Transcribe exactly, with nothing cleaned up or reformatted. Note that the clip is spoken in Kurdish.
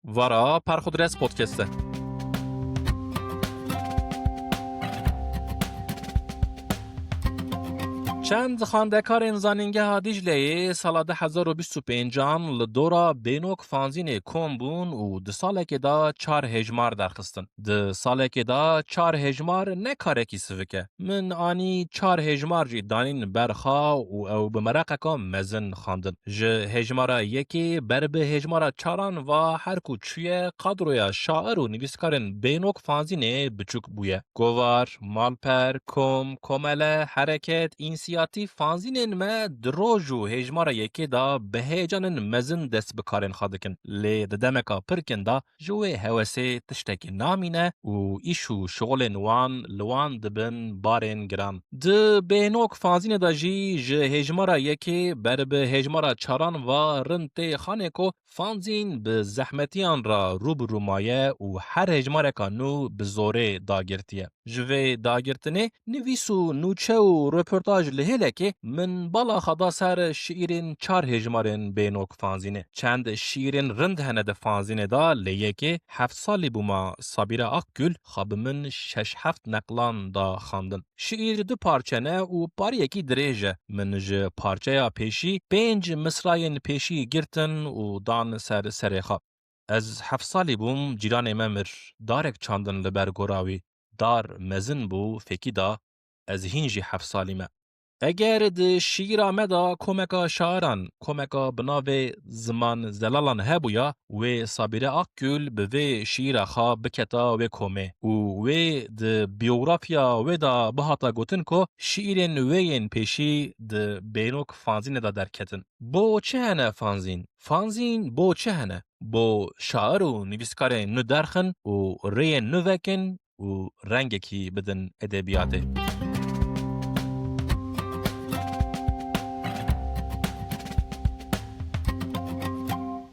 Vara Perxudres Podcast e. Çend xandekarên Zanîngeha Dîcleyê sala du hezar û bîst û pêncan li dora Bênok fanzînê kom bûn û di salekê de çar hêjmar derxistin. Di salekê de çar hêjmar ne karekî sivik e. Min anî çar hêjmar jî danîn ber xwe û ew bi meraqeka mezin xwendin. Ji hêjmara yekê ber bi hêjmara çaran ve her ku çûye, kadroya şair û nivîskarên Bênok fanzînê biçûk bûye. Govar, malper, kom, komele, hereket, însiyatîf fanzînên me di roj û hêjmara yekê de bi heyecanên mezin dest bi karên xwe dikin. Lê di demeka pir kin de ji wê hewesê tiştekî namîne û îş û şixulên wan li wan dibin barên giran. Di Bênok fanzînê de jî ji hêjmara yekê ber bi hêjmara çaran ve rind tê xanê ku fanzîn bi zehmetiyan re rû bi rû maye û her hêjmareka nû bi zorê dagirtiye. Ji vê dagirtinê nivîs û nûçe û reportaj li hêlekê min bala xwe da ser şiîrên çar hêjmarên Bênok fanzînê. Çend şiîrên rind hene di fanzînê de, lê yekê heft salî bûma Sabîre Akgül xwe bi min şeş heft neqlan da xwendin. Şiîr du parçe ne û pariyekî dirêj e. Min ji parçeya pêşî pênc misrayên pêşî girtin û dan ser serê xwe. Ez heft salî bûm, cîranê me mir. Darek çandin li ber gora wî. Dar mezin bû, fêkî da, ez hîn jî heft salî me. Eger di şiîra me de komeka şairan, komeka bi navê Ziman Zelalan hebûya, wê Sabîre Akgül bi vê şiîra xwe biketa wê komê û wê di biyografya wê de bihata gotin ku şiîrên wê yên pêşî di Bênok fanzînê de derketin. Bo çi hene fanzîn? Fanzîn bo çi hene? Bo şair û nivîskarên nû derxin û rêyên nû vekin û rengekî bidin edebiyatê.